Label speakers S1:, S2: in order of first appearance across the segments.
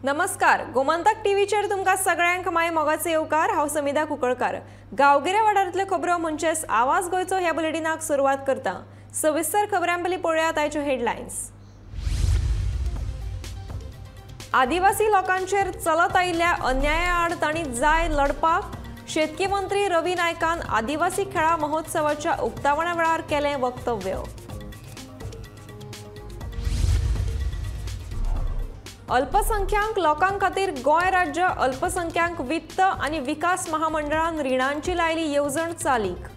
S1: नमस्कार, गोमंतक टीव्हीचेर तुमकां सगळ्यांक my मोगाचो येवकार। हांव समिधा कुंकळकार। गांवगिऱ्या वाठारांतल्यो खबरो म्हणजेच आवाज गोंयचो ह्या बुलेटिनाक सुरवात करता। सविस्तर खबरां पयलीं पळोवया आयच्यो हेडलायन्स। आदिवासी लोकांचेर चलत आयिल्ल्या अन्याया आड तांणी जाय लढपाक शेतकी मंत्री रवी नायकान आदिवासी खेळा महोत्सवाच्या उक्तावणा वेळार केलें वक्तव्य। अल्पसंख्याक लोकां खातीर गोंय राज्य अल्पसंख्याक वित्त आनी विकास महामंडळान रिणांची लायली येवजण चालीक।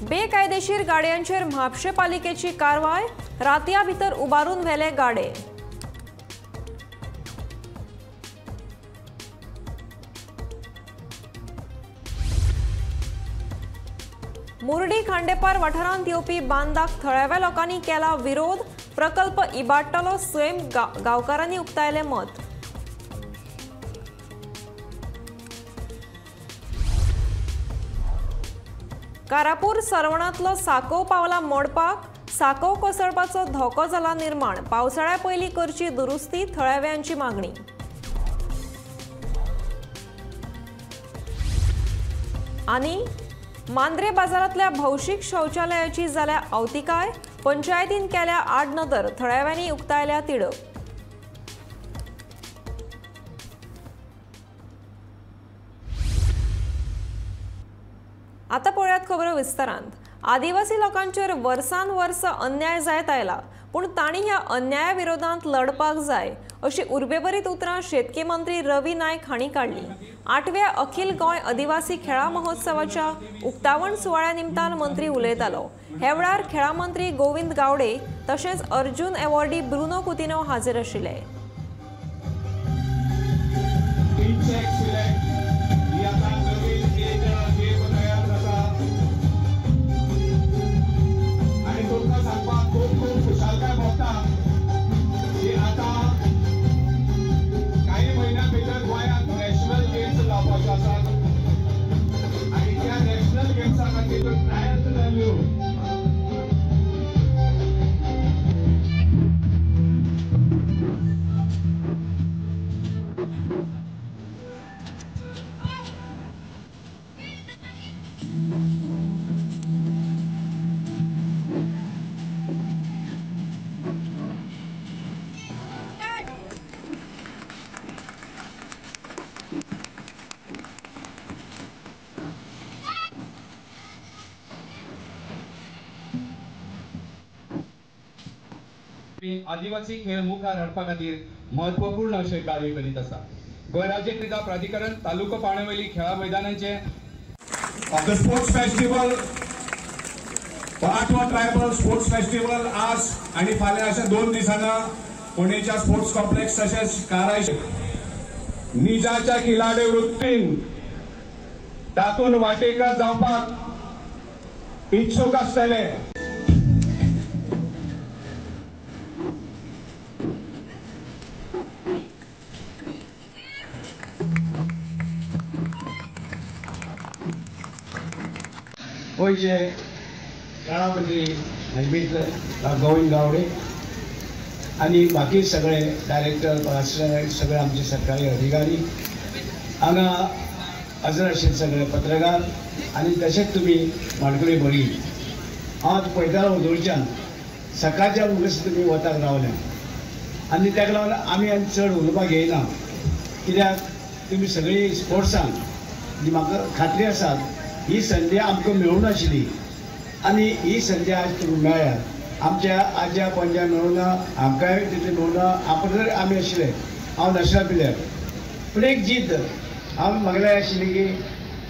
S1: बेकायदेशीर गाडयांचेर म्हापशें पालिकेची कारवाय, रातया भितर उबारून व्हेले गाडे। मुर्डी खांडेपार वाठारांत येवपी बांदाक थळाव्या लोकांनी केला विरोध, प्रकल्प इबाडटलो सैम गांवकारांनी उक्तायलें मत। कारापूर सरवणांतलो साकोव पावला मोडपाक साकोव कोसळपाचो धोको जाला निर्माण, पावसाळ्या पयलीं करची दुरुस्ती थळाव्यांची मागणी। आनी मांद्रे बाजारांतल्या भौशीक शौचालयाची जाल्या आवतिकाय, पंचायतीन केल्या आडनदर, थळाव्यांनी उक्तायल्या तिडक। आता पळयात खबरो विस्तारांत। आदिवासी लोकांचेर वर्सान वर्स अन्याय जायत आयला, पूण तांणी ह्या अन्याया विरोधांत लढपाक जाय अशी उर्बेभरीत उतरां शेतकी मंत्री रवी नायक हांणी काडली। 8व्या अखिल गोंय आदिवासी खेळा महोत्सवाच्या उक्तावण सुवाळ्या निमतान मंत्री उलयतालो। ह्या वेळार खेळा मंत्री गोविंद गावडे तशेंच अर्जुन एवॉर्डी ब्रुनो कुतिन्हो हाजीर आशिल्ले।
S2: आदिवासी खेळ मुखार हाडपा खातीर महत्वपूर्ण अशें कार्य करीत आसा। गोंय राज्य क्रीडा प्राधिकरण तालुको पावंड्यावयली खेळा मैदानांचे ऑफ the sports festival, 8वो tribal sports festival आज आनी फाल्यां अशा 2 दिसांना पुणेच्या स्पोर्ट्स कॉम्प्लेक्स तशेंच काराय निजाच्या खिलाडी वृत्तीन तातूंत वांटेकार जावपाक इत्सूक आसतले।
S3: गोंयचे खेळा मंत्री मित्र गोविंद गावडे आनी बाकी सगळे डायरेक्टर सगळे आमचे सरकारी अधिकारी हांगा हजर आशिल्ले सगळे पत्रकार आनी तशेंच तुमी माणकुली भुरगीं, हांव आतां पळयतालो उदोळच्यान सकाळच्या मुखार तुमी वताक रावल्या आनी ताका लागून आमी आनी चड उलोवपाक घेयना, कित्याक तुमी सगळीं स्पोर्ट्सान म्हाका खात्री आसा ही संदी आमकां मेळूंक नाशिल्ली आनी ही संदी आज तुमकां मेळ्ळ्या। आमच्या आज्या पणज्या मेळूंक ना, आमकांय तितलें मेळूंक ना, आपूण जर आमी आशिल्ले, हांव नॅशनल प्लेयर, पूण एक जिद्द हांव म्हागेलें आशिल्ली की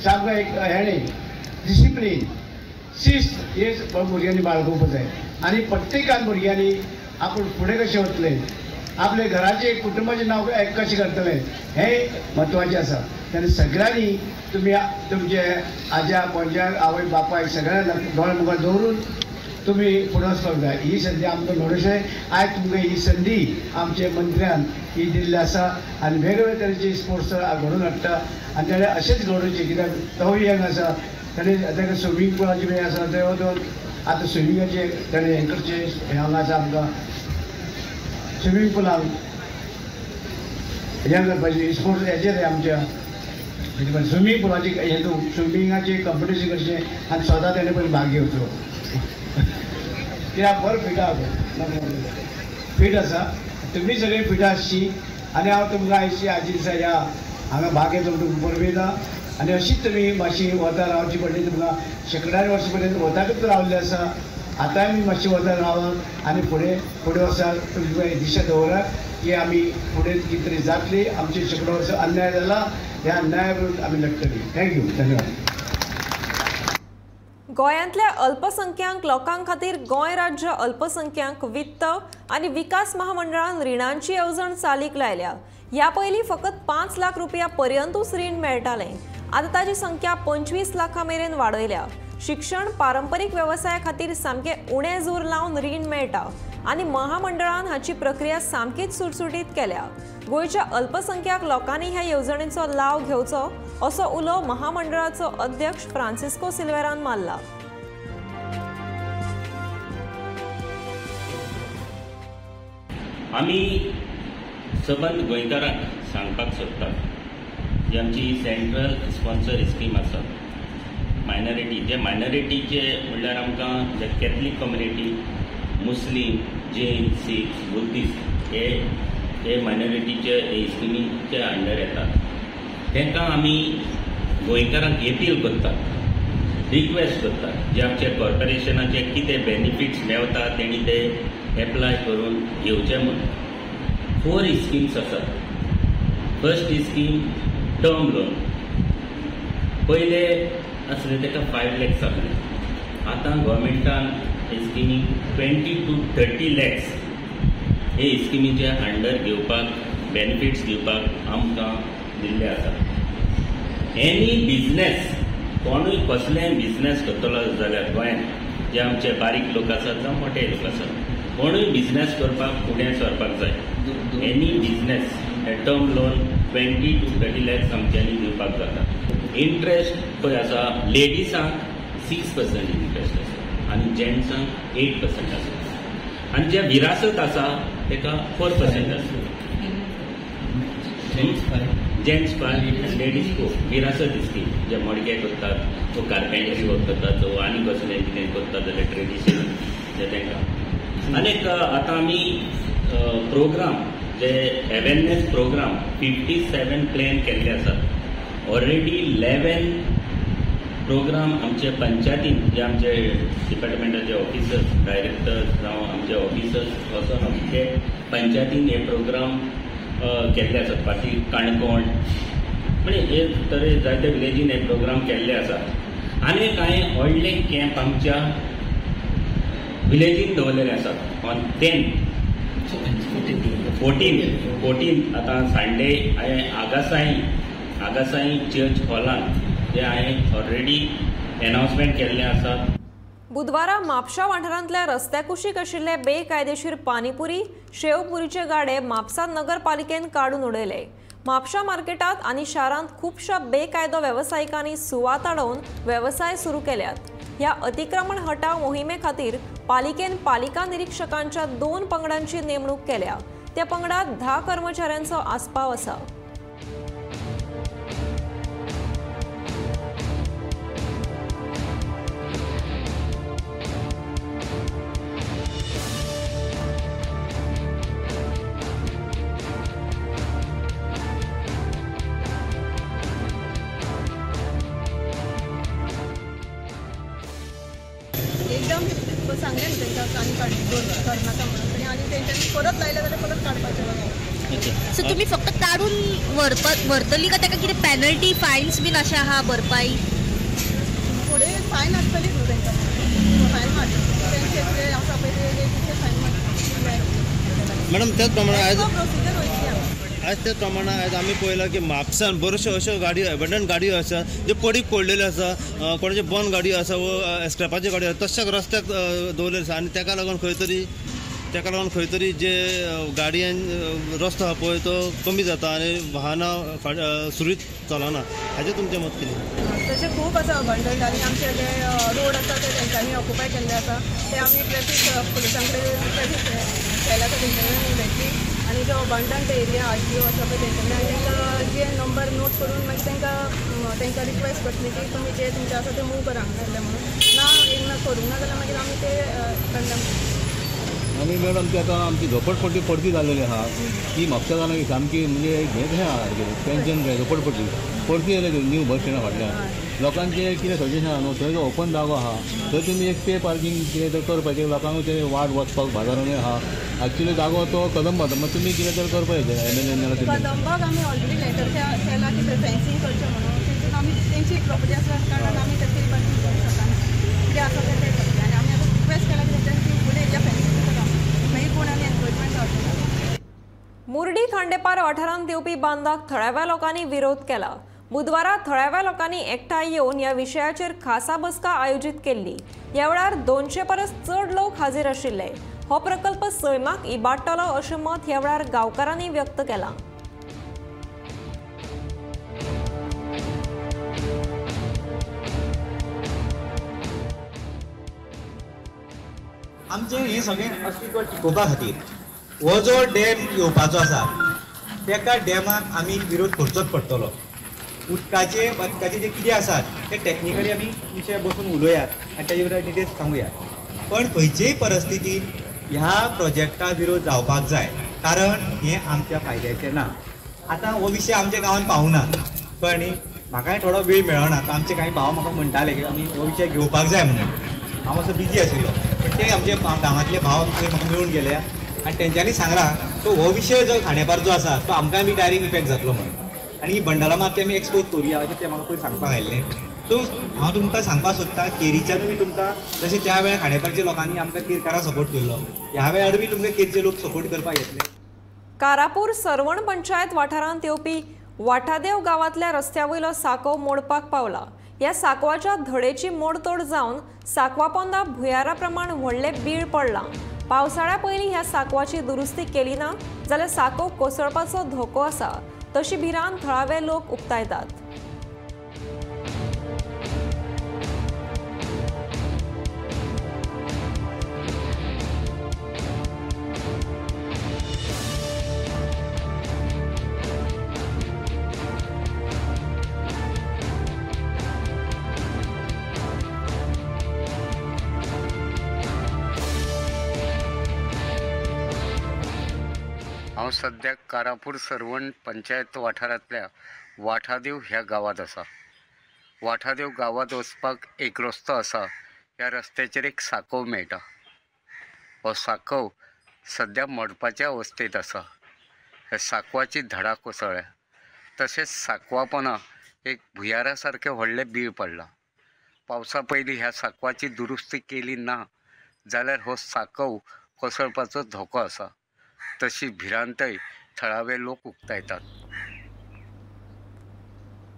S3: सामको एक हेणें डिसिप्लीन शिस्त हे भुरग्यांनी बाळगुवपाक जाय आनी प्रत्येकान भुरग्यांनी आपूण फुडें कशें वतलें, आपल्या घराचें कुटुंबाचें नांव कशें करतलें हें म्हत्वाचें आसा। तेन्ना सगळ्यांनी तुमी तुमचे आज्या पणज्याक आवय बापायक सगळ्यांक दोळे मुखार दवरून तुमी फुडें वचपाक जाय। ही संदी आमकां मेळूंक आयज तुमकां ही संदी आमचे मंत्र्यान ही दिल्ली आसा आनी वेगवेगळे तरेचे स्पोर्ट्स घडोवन हाडटा आनी ताणें अशेंच घडोवचें, कित्याक तोवूय यंग आसा, ताणें ताका स्विमींग पुलाची बी आसा थंय वचून आतां स्विमिंगाचे ताणें हें करचें, हांगा आसा आमकां स्विमींग पुलाक हें करपाचें, स्पोर्ट्स हेचेर आमच्या स्विमींग पुलाची हें स्विमिंगाचे कॉम्पिटिशन करचें आनी स्वता तेणें पयलीं भाग घेवचो, कित्याक बरो फिट आहा, फिट आसा, तुमी सगळीं फिट आसची. आनी हांव तुमकां आयची आयच्या दिसा ह्या हांगा भाग घेतलो तुमकां परबी आनी अशीच तुमी मातशी वता रावची पडली. तुमकां शेंकड्यांनी वर्सां पर्यंत वताकूच रावल्ले आसा, आतांय आमी मातशी वता रावात आनी फुडें फुडें वर्सा तुमकां दिशा दवरात की आमी फुडें कितें तरी जातली. आमचे शेंकडो वर्सां अन्याय जाला, ह्या अन्याया विरुद्ध आमी लढटली. Thank you, धन्यवाद.
S1: गोंयांतल्या अल्पसंख्याक लोकां खातीर गोंय राज्य अल्पसंख्याक वित्त आनी विकास महामंडळान रिणांची येवजण चालीक लायल्या. ह्या पयलीं फकत 5 लाख रुपया पर्यंतूच रीण मेळटालें, आतां ताची संख्या 25 लाखां मेरेन वाडयल्या. शिक्षण, पारंपरीक वेवसाया खातीर सामकें उणें जोर लावन रीण मेळटा आनी महामंडळान हाची प्रक्रिया सामकीच सुटसुटीत केल्या. गोंयच्या अल्पसंख्याक लोकांनी ह्या येवजणेचो लाव घेवचो असो उलो महामंडळाचो अध्यक्ष फ्रांसिस्को सिल्वेरान मारला.
S4: आमी सबंद गोंयकारांक सांगपाक सोदतात जी आमची सेंट्रल स्पॉन्सर स्कीम आसा मायनॉरिटी, जे मायनॉरिटीचे म्हणल्यार आमकां जे Catholic community, Muslim, Jain, Sikh, Buddhist हे हे मायनॉरिटीचे स्किमीचे अंडर येतात. तांकां आमी गोंयकारांक एपील करतात, रिक्वेस्ट करतात जे आमचे कॉर्पोरेशनाचे कितें बेनिफिट्स मेवता तेणी ते एप्लाय करून घेवचे म्हूण. 4 स्किम्स आसात. फर्स्ट स्कीम टर्म लोन, पयले आसले ताका 5 लॅक्स आसले, आतां गव्हर्मेंटान हे स्किमीक 20 to 30 lakhs हे स्किमीचे अंडर घेवपाक बेनिफिट्स दिवपाक आमकां दिल्ले आसा. एनी बिजनेस, कोणूय कसलेय बिजनेस करतलो जाल्यार गोंयांत जे आमचे बारीक लोक आसात जावं मोठे लोक आसात, कोणूय बिजनेस करपाक फुडें सरपाक जाय. Any business term loan 20 to 30 lakhs आमच्यांनी दिवपाक जाता. इंट्रस्ट पळय आसा, लेडिसांक 6% इंट्रस्ट आसा आनी जेंट्सांक 8% आसा, आनी जे विरासत आसा ताका 4% आसा. Gents 5, ladies 4. विरासत स्कीम जे मडके करतात, तो कार्पेंटरी वर्क करतात, तो आनी कसलें कितें करतात जाल्यार ट्रेडिशनल जे तांकां. आनीक आतां आमी प्रोग्राम जे अवेरनेस प्रोग्राम 57 प्लॅन केल्ले आसात. ऑलरेडी 11 प्रोग्राम आमचे पंचायतीन जे आमचे डिपार्टमेंटाचे ऑफिसर्स, डायरेक्टर्स जावं आमचे ऑफिसर्स वचोन आमचे पंचायतीन हे प्रोग्राम केल्ले आसात. फाटीं काणकोण म्हणजे हे तरे जायते विलेजीन हे प्रोग्राम केल्ले आसात. आनी कांय व्हडले कॅम्प आमच्या विलेजीन दवरलेले आसात. ऑन 10, 14 आतां संडे हांवें आगासाई चर्च हॉलान जे हांवें ऑलरेडी एनावन्समेंट केल्लें आसा.
S1: बुधवारा म्हापशा वाठारांतल्या रस्त्या कुशीक आशिल्ले बेकायदेशीर पानीपुरी, शेवपुरीचे गाडे म्हापसा नगरपालिकेन काडून उडयले. म्हापशा मार्केटांत आनी शारांत खुबश्या बेकायदो वेवसायिकांनी सुवात अडोवन वेवसाय सुरू केल्यात. ह्या अतिक्रमण हटाव मोहिमे खातीर पालिकेन पालिका निरीक्षकांच्या 2 पंगडांची नेमणूक केल्या. त्या पंगडात 10 कर्मचाऱ्यांचो आस्पाव आसा.
S5: एकदम सांगलें न्हू तेंकां आनी करनाका म्हणून, आनी तेंच्यांनी परत लायलें जाल्यार परत काडपाचें.
S6: सो तुमी फक्त काडून व्हरतली काय ताका कितें पेनल्टी फायन्स बीन अशें आहा भरपाई?
S5: फुडें फायन आसतलीच न्हू तेंकां, फायन मारतली तेंचे जे आसा पळय ते फायन मारतली.
S7: मॅडम त्याच प्रमाणे आयज
S5: प्रोसिजर वयतली.
S7: आयज त्या प्रमाणे आयज आमी पळयलां की म्हापसान बऱ्योचश्यो अश्यो गाडयो एबंडन गाडयो आसा ज्यो पडीक पडलेल्यो आसा, कोणाच्यो बंद गाडयो आसा वा स्क्रॅपाच्यो गाडयो आसा तश्याच रस्त्याक दवरलेल्यो आसा आनी ताका लागून खंय तरी जे गाडयेन रस्तो आसा पळय तो कमी जाता आनी वाहनां सुरळीत चलना. हाचें तुमचें मत कितें?
S5: तशें खूब आसा अबंडंट आनी आमचे जे रोड आसा ते तेंच्यांनी ऑक्युपाय केल्ले आसा ते आमी ट्रॅफीक पुलिसां कडेन ट्रॅफीक केला आसा तेंचे कडेन उलयतली आनी जो abundant area R T O आसा पळय तेंचे कडेन आनी तांकां जे नंबर नोट करून मागीर तांकां रिक्वेस्ट करतली की तुमी जे तुमचे आसा ते मूव करा हांगा म्हणून. ना एक ना करूंक ना जाल्यार मागीर आमी ते कंडम.
S8: आनी मॅडम ती आतां आमची झोपडपट्टी परती जाल्लेली आहा ती म्हापशा जाली सामकी म्हणजे हें कशें आहा सारकें टेंशन कशें झोपडपट्टी परती येयले न्यू बस स्टँडा फाटल्यान लोकांचें कितें सजेशन आहा न्हू थंय जो ओपन जागो आहा थंय तुमी एक पे पार्कींग कितें तर करपाचें लोकांक ते वाट वचपाक बाजारानूय आहा एक्चुअली जागो तो कदंबा मागीर तुमी कितें तर करपाचें एम एल ए.
S5: कदंबाक आमी ऑलरेडी लेटर केला की थंय फेन्सींग करचें म्हणून तितून आमी तेंची प्रॉपर्टी आसल्या कारणान आमी ते पे पार्कींग करूंक शकना कितें आसा तें ते करतले आनी आमी आतां रिक्वेस्ट केला की तेंच्यांनी ती फुडें एरिया फेन्सींग करा मागीर कोण आनी एन्क्रोचमेंट जावचें ना.
S1: मुर्डी खांडेपार वाठारांत येवपी बांदाक थळाव्या लोकांनी विरोध केला. बुधवारा थळाव्या लोकांनी एकठांय येवन ह्या विशयाचेर खासा बसका आयोजीत केल्ली. ह्या वेळार 200 परस चड लोक हाजीर आशिल्ले. हो प्रकल्प सैमाक इबाडटलो अशें मत ह्या वेळार गांवकारांनी व्यक्त केलां.
S9: आमचें हें सगळें अस्तित्व टिकोवपा खातीर हो जो डॅम येवपाचो आसा तेका डॅमाक आमी विरोध करचोच पडटलो. उदकाचे उदकाचे जे कितें आसात ते टॅक्निकली आमी विशय बसून उलोवयात आनी ताजे बद्दल डिटेल्स सांगुया. पण खंयचेय परिस्थितीन ह्या प्रोजेक्टा विरोध जावपाक जाय कारण हें आमच्या फायद्याचें ना. आतां हो विशय आमच्या गांवांत पावना कळ्ळें न्ही. म्हाकाय थोडो वेळ मेळना आमचे कांय भाव म्हाका म्हणटाले की आमी हो विशय घेवपाक जाय म्हणून. हांव मातसो बिजी आशिल्लो पण ते आमचे गांवांतले भाव म्हाका मेळून गेले आनी तेंच्यांनी सांगलां सो हो विशय जो खांडेपार जो आसा तो आमकांय बी डायरेक्ट इफेक्ट जातलो म्हणून आनी ही बंडारा माती आमी एक्सपोज करुया अशें ते म्हाका पयलीं सांगपाक आयिल्लें. सो हांव तुमकां सांगपाक सोदता केरीच्यानूय बी तुमकां जशें त्या वेळार खांडेपारच्या लोकांनी आमकां केरकारां सपोर्ट केल्लो ह्या वेळार बी तुमकां केरचे लोक सपोर्ट करपाक येतले.
S1: कारापूर सरवण पंचायत वाठारांत येवपी वाठादेव गांवांतल्या रस्त्या वयलो सांकव मोडपाक पावला. ह्या सांकवाच्या धडेची मोडतोड जावन सांकवा पोंदा भुंयारा प्रमाण व्हडलें बीळ पडलां. पावसाळ्या पयलीं ह्या सांकवाची दुरुस्ती केली ना जाल्यार सांकव कोसळपाचो धोको आसा तशी भिरांत थळावे लोक उक्तायतात.
S10: हांव सद्याक कारापूर सरवण पंचायत वाठारांतल्या वाठादेव ह्या गांवांत आसा. वाठादेव गांवांत वचपाक एक रस्तो आसा. ह्या रस्त्याचेर एक सांकव मेळटा. हो सांकव सद्या मोडपाच्या अवस्थेंत आसा. ह्या सांकवाची धडा कोसळ्ळ्या तशेंच सांकवा पोंदा एक भुंयारा सारकें व्हडलें बीळ पडलां. पावसा पयलीं ह्या सांकवाची दुरुस्ती केली ना जाल्यार हो सांकव कोसळपाचो धोको आसा तशी भिरांतय थळावे लोक उक्तायतात.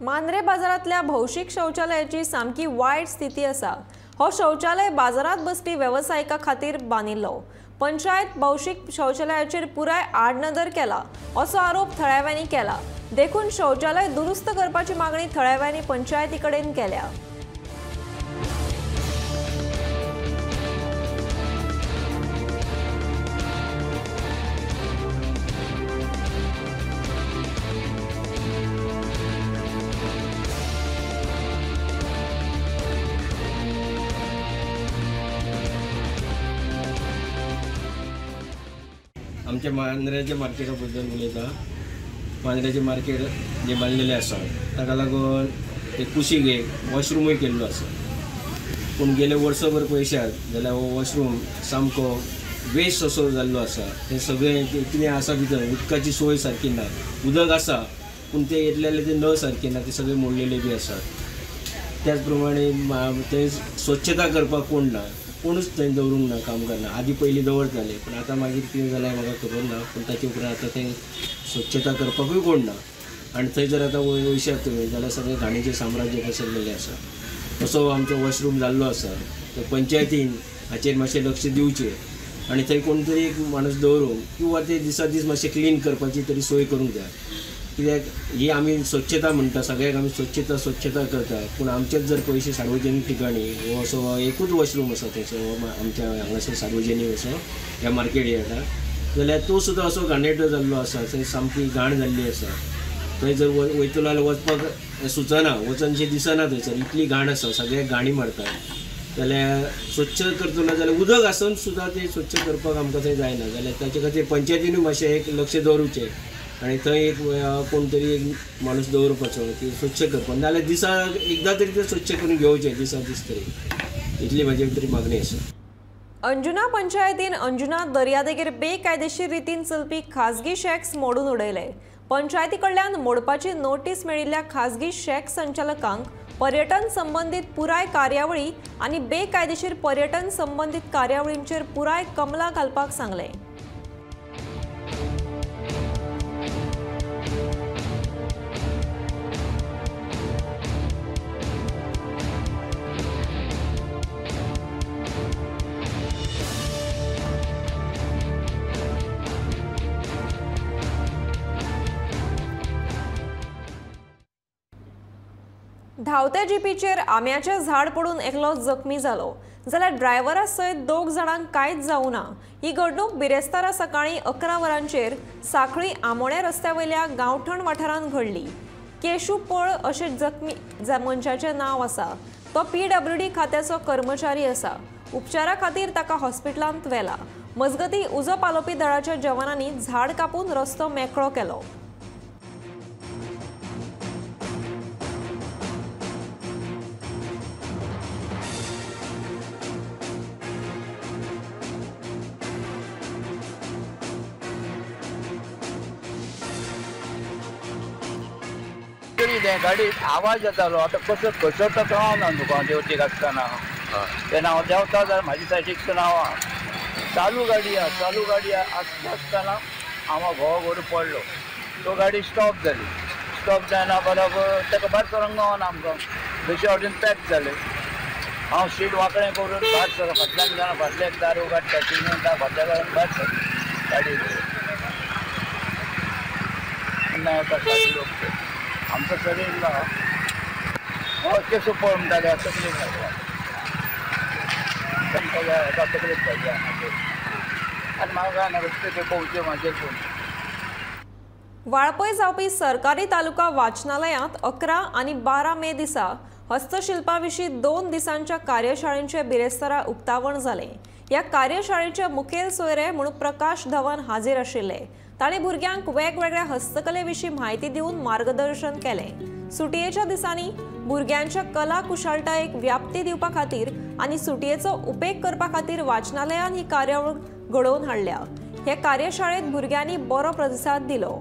S1: मांद्रे बाजारांतल्या भौशीक शौचालयाची सामकी वायट स्थिती आसा. हो शौचालय बाजारांत बसपी वेवसायिका खातीर बांदिल्लो. पंचायत भौशीक शौचालयाचेर पुराय आडनदर केला असो आरोप थळाव्यांनी केला. देखून शौचालय दुरुस्त करपाची मागणी थळाव्यांनी पंचायती कडेन केल्या.
S11: आमच्या मांद्र्याच्या मार्केटा बद्दल उलयता. मांद्र्याचें मार्केट जें बांदलेलें आसा ताका लागून ते कुशीक एक वॉशरुमूय केल्लो आसा. पूण गेले वर्सभर पळयशात जाल्यार हो वॉशरूम सामको वेस्ट असो जाल्लो आसा. तें सगळें कितें आसा भितर उदकाची सोय सारकी ना. उदक आसा पूण तें येतले जाल्यार ते नळ सारके ना, ते सगळे मोडलेले बी आसात. त्याच प्रमाणे थंय स्वच्छता करपाक कोण ना, कोणूच थंय दवरूंक ना, काम करना. आदी पयलीं दवरताले पूण आतां मागीर कितें जालें म्हाका खबर ना. पूण ताचे उपरांत आतां थंय स्वच्छता करपाकूय कोण ना. आनी थंय जर आतां वयशात तुमी जाल्यार सगळें घाणीचें साम्राज्य पसरलेलें आसा. असो आमचो वॉशरूम जाल्लो आसा. तर पंचायतीन हाचेर मातशें लक्ष दिवचें आनी थंय कोण तरी एक माणूस दवरून किंवा ते दिसा दीस मातशें क्लीन करपाची तरी सोय करूंक जाय. कित्याक ही आमी स्वच्छता म्हणटा, सगळ्याक आमी स्वच्छता स्वच्छता करता, पूण आमचेच जर पयशे सार्वजनीक ठिकाणी हो असो एकूच वॉशरूम आसा थंयसर आमच्या हांगासर सार्वजनीक असो ह्या मार्केट यार्डाक, जाल्यार तो सुद्दां असो घाणेरडो जाल्लो आसा, थंय सामकी घाण जाल्ली आसा. थंय जर वयतलो जाल्यार वचपाक सुचना, वचनशें दिसना, थंयसर इतली घाण आसा, सगळ्याक घाणी मारता. जाल्यार स्वच्छ करतलो जाल्यार उदक आसून सुद्दां तें स्वच्छ करपाक आमकां थंय जायना. जाल्यार ताचे खातीर पंचायतीनूय मातशें एक लक्ष दवरूचें आनी थंय एक कोण तरी एक माणूस दवरपाचो ती स्वच्छ करपाक, नाजाल्यार दिसाक एकदां तरी तें स्वच्छ करून घेवचें, दिसा दीस तरी, इतली म्हाजी तरी मागणी आसा.
S1: अंजुना पंचायतीन अंजुना दर्यादेगेर बेकायदेशीर रितीन चलपी खाजगी शॅक्स मोडून उडयले. पंचायती कडल्यान मोडपाची नोटीस मेळिल्ल्या खाजगी शॅक संचालकांक पर्यटन संबंदीत पुराय कार्यावळी आनी बेकायदेशीर पर्यटन संबंदीत कार्यावळींचेर पुराय कमला घालपाक सांगलें. धांवत्या जिपीचेर आम्याचें झाड पडून एकलो जखमी जालो, जाल्यार ड्रायव्हरा सयत 2 जाणांक कांयच जावं ना. ही घडणूक बिरेस्तारा सकाळीं 11 वरांचेर सांखळी आमोण्या रस्त्या वयल्या गांवठण वाठारांत घडली. केशू पळ अशें जखमी मनशाचें नांव आसा. तो PWD खात्याचो कर्मचारी आसा. उपचारा खातीर ताका हॉस्पिटलांत व्हेला. मजगतीं उजो पालोवपी दळाच्या जवानांनी झाड कापून रस्तो मेकळो केलो.
S12: गाडी आवाज येतालो, आतां कसो कसो तो कळना तुका देंवतीक आसतना. तेन्ना हांव देंवता जाल्यार म्हाजी सायडीक हांव चालू गाडी आसा, चालू गाडी आसता आसतना हांव घोव करून पडलो. तो गाडी स्टॉप जाली, स्टॉप जायना बरोबर ताका भायर सरोंक गावना आमकां, दुसरे वटेन पॅक जालें. हांव सीट वांकडें करून भायर सरलो, फाटल्यान जाणा फाटल्यान दार उगाडटा, तिनूय फाटल्या घालून भायर सरलो गाडी. लोक आमचो शरीर ना हो केसो पळ म्हणटाले, तकलेक तांकां तकलेक पाहिजे आनी म्हाका ना रस्ते ते पळोवचे म्हाजेर कोण.
S1: वाळपय जावपी सरकारी तालुका वाचनालयांत 11 आनी 12 मे दिसा हस्तशिल्पा विशीं 2 दिसांच्या कार्यशाळेंचे बिरेस्तारा उक्तावण जालें. ह्या कार्यशाळेचे मुखेल सोयरे म्हूण प्रकाश धवन हाजीर आशिल्ले. तांणी भुरग्यांक वेगवेगळ्या हस्तकले विशीं म्हायती दिवन मार्गदर्शन केलें. सुटयेच्या दिसांनी भुरग्यांच्या कला कुशळटायेक व्याप्ती दिवपा खातीर आनी सुटयेचो उपेग करपा खातीर वाचनालयान ही कार्यावळ घडोवन हाडल्या. हे कार्यशाळेंत भुरग्यांनी बरो प्रतिसाद दिलो.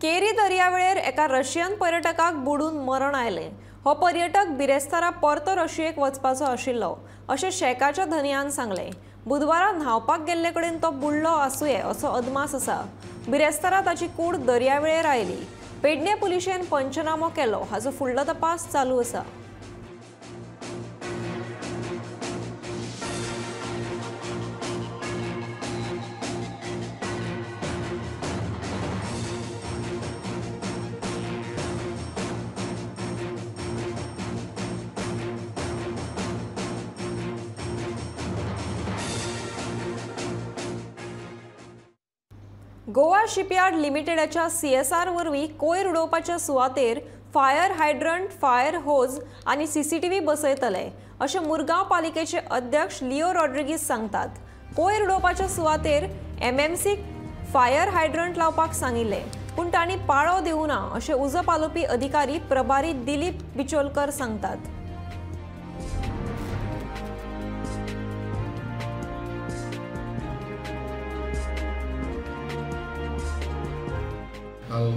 S1: केरी दर्यावेळेर एका रशियन पर्यटकाक बुडून मरण आयलें. हो पर्यटक बिरेस्तारा परतो रशियेक वचपाचो आशिल्लो अशें शेकाच्या धनयान सांगलें. बुधवारा न्हांवपाक गेल्ले कडेन तो बुडलो आसुये असो अदमास आसा. बिरेस्तारा ताची कूड दर्यावेळेर आयली. पेडणे पुलिशेन पंचनामो केलो. हाचो फुडलो तपास चालू आसा. गोवा शिपयार्ड लिमिटेडाच्या CSR वरवीं कोयर उडोवपाच्या सुवातेर फायर हायड्रंट, फायर होज आनी CCTV बसयतले अशें मुरगांव पालिकेचे अध्यक्ष लिओ रॉड्रिगीस सांगतात. कोयर उडोवपाच्या सुवातेर MMC fire hydrant लावपाक सांगिल्लें, पूण तांणी पाळो दिवना अशें उजो पालोवपी अधिकारी प्रभारी दिलीप बिचोलकर सांगतात.
S13: काल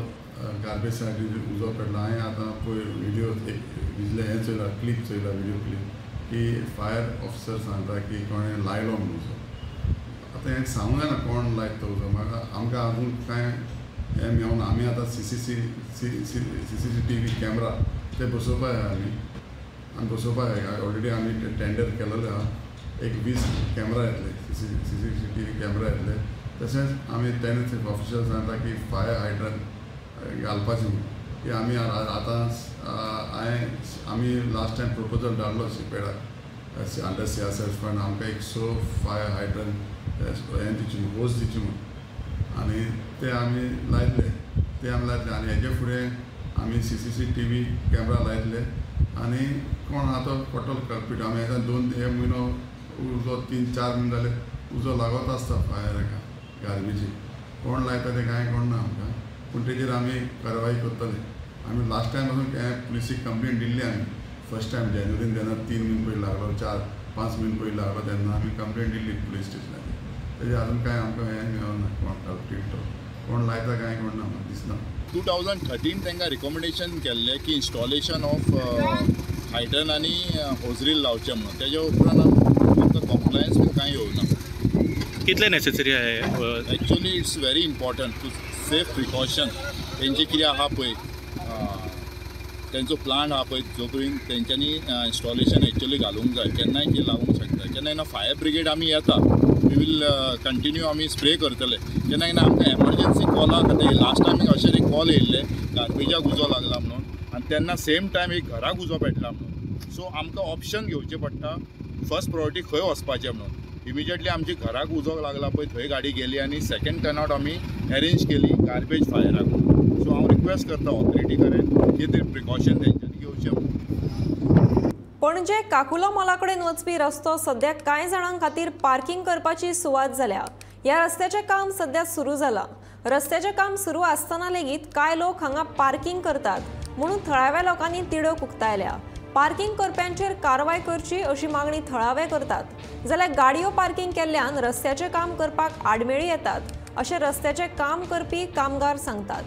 S13: गार्बेज सायडीर उजो पेटला. हांवें आतां पळय व्हिडियो एक विजले हें चोयला, क्लिप चोयला, व्हिडियो क्लिप, की फायर ऑफिसर सांगता की कोणें लायलो म्हूण उजो. आतां हें सांगूं जायना कोण लायत तो उजो. म्हाका आमकां अजून कांय हें मेळना. आमी आतां CCTV camera ते बसोवपाक जाय. आमी बसोवपाक जाय. ऑलरेडी आमी टेंडर केलेलें आहा. एक 20 कॅमरा येतले, CCTV camera येतले. तशेंच आमी तेणेच ऑफिशियल सांगता की फायर हायड्रन घालपाचें म्हणून की आमी आतां हांवें आमी लास्ट टायम प्रपोजल धाडलो सिपेडाक अंडर CSR fund आमकां एक 100 फायर हायड्रन हें दिवचें म्हूण, होज दिवचें म्हूण, आनी ते आमी लायतले. ते आमी लायतले आनी हेजे फुडें आमी CCTV camera लायतले आनी कोण आहा तो पटोल कल्पीट. आमी आतां 2 हे म्हयनो उजो 3-4 म्हयने जाले उजो लागत आसता फायर हेका गार्बेजीक. कोण लायता तें कांय कोण ना आमकां, पूण तेजेर आमी कारवाय करतले. आमी लास्ट टायम पासून पुलिसीक कंप्लेन दिल्ली आमी फर्स्ट टायम जानेवारीन जेन्ना 3 म्हयने पयलीं लागलो, 4-5 म्हयने पयलीं लागलो तेन्ना आमी कंप्लेन दिल्ली पुलीस स्टेशनाचेर. तेजेर अजून कांय आमकां हें मेळना, कोण कल्पीट तो कोण लायता कांय कोण ना म्हाका दिसना.
S14: 2013 तांकां रिकॉमेंडेशन केल्लें की इन्स्टॉलेशन ऑफ हायड्रन आनी होजरील लावचें म्हणून. तेज्या उपरांत आमकां कॉम्प्लायन्स बीन कांय येवना.
S15: कितलें नेसेसरी आहे?
S14: Actually it's very important to safe precaution. तेंचे कितें आहा पळय, तेंचो प्लांट आहा पळय, जो पर्यंत तेंच्यांनी इन्स्टॉलेशन एक्चुअली घालूंक जाय. केन्नाय कितें लागूंक शकता. केन्ना केन्ना फायर ब्रिगेड आमी येता, we will continue आमी स्प्रे करतले. केन्ना केन्ना आमकां एमर्जन्सी कॉला खातीर लास्ट टायम अशें एक कॉल येयल्ले गार्बेजाक उजो लागला म्हणून, आनी तेन्ना सेम टायम एक घराक उजो पेटला म्हणून. सो आमकां ऑप्शन घेवचें पडटा फर्स्ट प्रायोरिटी खंय वचपाचें म्हणून. इमिजिएटली आमच्या घराक उजो लागला पळय थंय गाडी गेली आनी सेकंड टर्नआउट आमी अरेंज केली गार्बेज फायराक. सो हांव रिक्वेस्ट करता ऑथॉरिटी कडेन की ते प्रिकॉशन तेंच्यांनी घेवचें म्हणून.
S1: पणजे काकुलो मॉला कडेन वचपी रस्तो सध्या कांय जाणां खातीर पार्किंग करपाची सुवात जाल्या. ह्या रस्त्याचें काम सध्या सुरू जालां. रस्त्याचें काम सुरू आसतना लेगीत कांय लोक हांगा पार्किंग करतात म्हणून थळाव्या लोकांनी तिडक उक्तायल्या. पार्किंग करप्यांचेर कारवाय करची अशी मागणी थळावे करतात, जाल्यार गाडयो पार्किंग केल्ल्यान रस्त्याचें काम करपाक आडमेळी येतात अशें रस्त्याचें काम करपी कामगार सांगतात.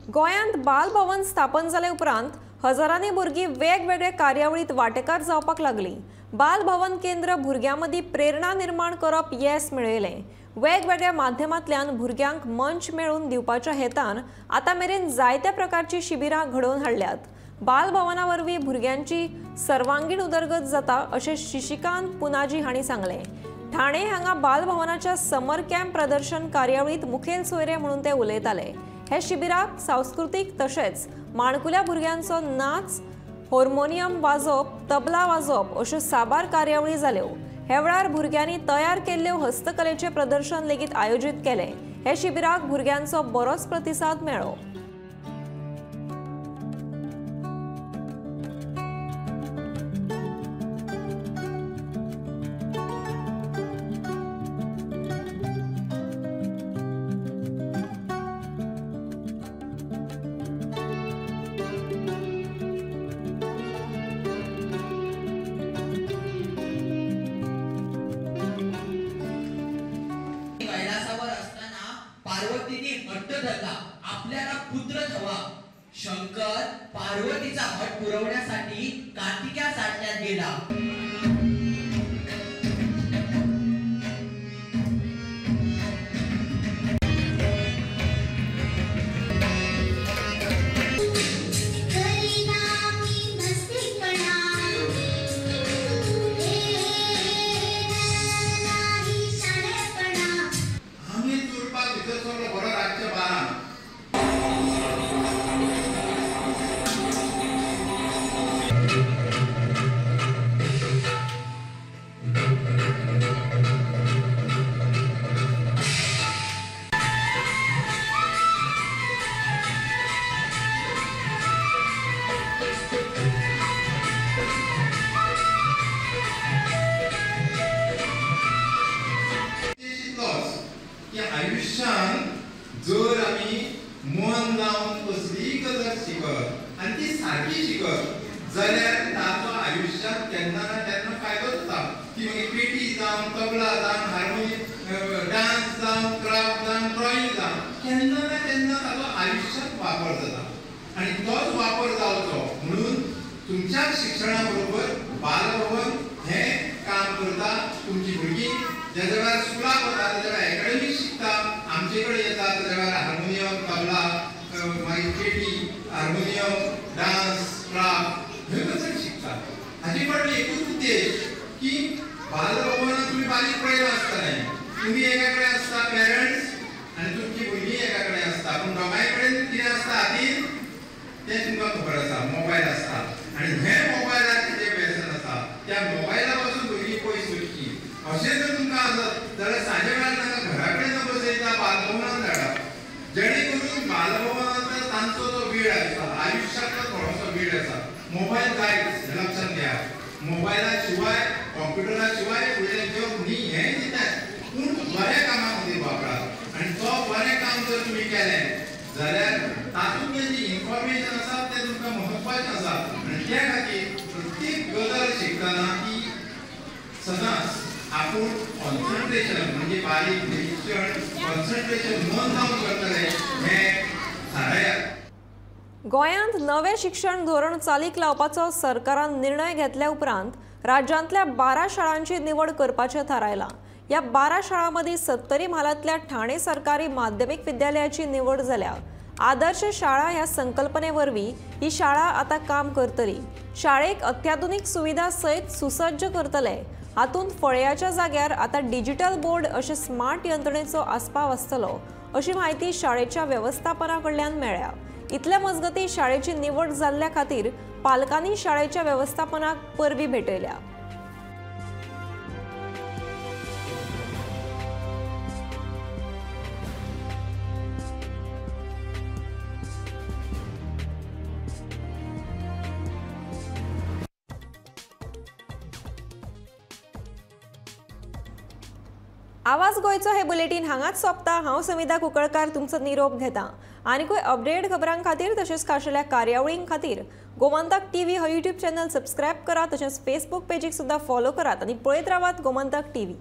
S1: गोंयांत बाल भवन स्थापन जाले उपरांत हजारांनी भुरगीं वेगवेगळे कार्यावळींत वांटेकार जावपाक लागलीं. बाल भवन केंद्र भुरग्यां मदीं प्रेरणा निर्माण करप येस मेळयलें. वेगवेगळ्या माध्यमांतल्यान भुरग्यांक मंच मेळून दिवपाच्या हेतान आतां मेरेन जायत्या प्रकारची शिबिरां घडोवन हाडल्यात. बाल भवना वरवीं भुरग्यांची सर्वांगीण उदरगत जाता अशें शशिकांत पुनाजी हांणी सांगलें. ठाणे हांगा बाल भवनाच्या समर कॅम्प प्रदर्शन कार्यावळींत मुखेल सोयरे म्हणून ते उलयताले. हे शिबिराक सांस्कृतीक तशेंच माणकुल्या भुरग्यांचो नाच, हार्मोनियम वाजोवप, तबला वाजोवप अश्यो साबार कार्यावळी जाल्यो. हे वेळार भुरग्यांनी तयार केल्ल्यो हस्तकलेचें प्रदर्शन लेगीत आयोजीत केलें. हे शिबिराक भुरग्यांचो बरोच प्रतिसाद मेळ्ळो.
S16: पार्वतीने हट्ट धरला, आपल्याला पुत्रच हवा. शंकर पार्वतीचा हट पुरवण्यासाठी कार्तिक्या साठल्यात गेला.
S9: जर आमी मन लावन कसलीय गजाल शिकत आनी ती सारकी शिकत जाल्यार ताचो आयुश्यांत केन्ना ना केन्ना फायदो जाता. ती मागीर पेटी जावं, तबला जावं, हार्मोनियम, डांस जावं, क्राफ्ट जावं, ड्रॉइंग जावं, केन्ना ना केन्ना ताचो आयुश्यांत वापर जाता आनी तोच वापर जावचो म्हणून
S17: तुमच्या शिक्षणा बरोबर बालभवन हें काम करता. तुमची भुरगीं ज्या वेळार स्कुलाक वता त्या वेळार एकाडेमीक शिकता, आमचे कडेन येता त्या वेळार हार्मोनियम, तबला, मागीर पेटी, हार्मोनियम, डांस, क्राफ्ट ह्यो गजाली शिकता. हाचे फाटलो एकूच उद्देश की बालभवनात तुमी बारीक पळयलां आसतलें, तुमी एका कडेन आसता पेरंट्स आनी तुमची भुरगीं एका कडेन आसता, पूण दोगांय कडेन कितें आसता हातीन तें तुमकां खबर आसा, मोबायल आसता. आनी हे मोबायलाचें जें व्यसन आसा त्या मोबायला पासून भुरगीं पयस वचचीं अशें जर तुमकां आसत जाल्यार सांजे वेळार तांकां घरा कडेन न बसयता बालभवनात धाडा, जेणे करून बालभवनांतलो तांचो जो वेळ आसा, आयुश्यातलो थोडोसो वेळ आसा, मोबायल जायच हें लक्षांत घेया. मोबायला शिवाय, कॉम्प्युटरा शिवाय फुडलें जग न्ही हें चिंतात, पूण बऱ्या कामा खातीर वापरात. आनी तो बरें काम जर तुमी केलें जाल्यार तातूंतलें जें इन्फॉर्मेशन आसा तें तुमकां म्हत्वाचें आसा. आनी त्या खातीर प्रत्येक गजाल शिकतना ती सदांच आपूण कॉन्सन्ट्रेशन म्हणजे बारीक निरीक्षण, कॉन्सन्ट्रेशन मन लावन करतले हें थारायात.
S1: गोंयांत नवें शिक्षण धोरण चालीक लावपाचो सरकारान निर्णय घेतल्या उपरांत राज्यांतल्या 12 शाळांची निवड करपाचें थारायलां. ह्या 12 शाळां मदीं सत्तरी म्हालांतल्या ठाणे सरकारी माध्यमीक विद्यालयाची निवड जाल्या. आदर्श शाळा ह्या संकल्पने वरवीं ही शाळा आतां काम करतली. शाळेक अत्याधुनीक सुविधा सयत सुसज्ज करतले. हातूंत फळयाच्या जाग्यार आतां डिजिटल बोर्ड अशे स्मार्ट यंत्रणेचो आस्पाव आसतलो अशी म्हायती शाळेच्या वेवस्थापना कडल्यान मेळ्ळ्या. इतल्या मजगतीं शाळेची निवड जाल्ल्या खातीर पालकांनी शाळेच्या वेवस्थापनाक परबीं भेटयल्या. आवाज गोंयचो हे बुलेटीन हांगाच सोंपता. हांव समिता कुंकळकार तुमचो निरोप घेता. आनीकूय अपडेट खबरां खातीर तशेंच खाशेल्या कार्यावळीं खातीर गोमंतक टीव्ही हो यूट्यूब चॅनल सबस्क्रायब करात, तशेंच फेसबूक पेजीक सुद्दां फॉलो करात आनी पळयत रावात गोमंतक टीव्ही.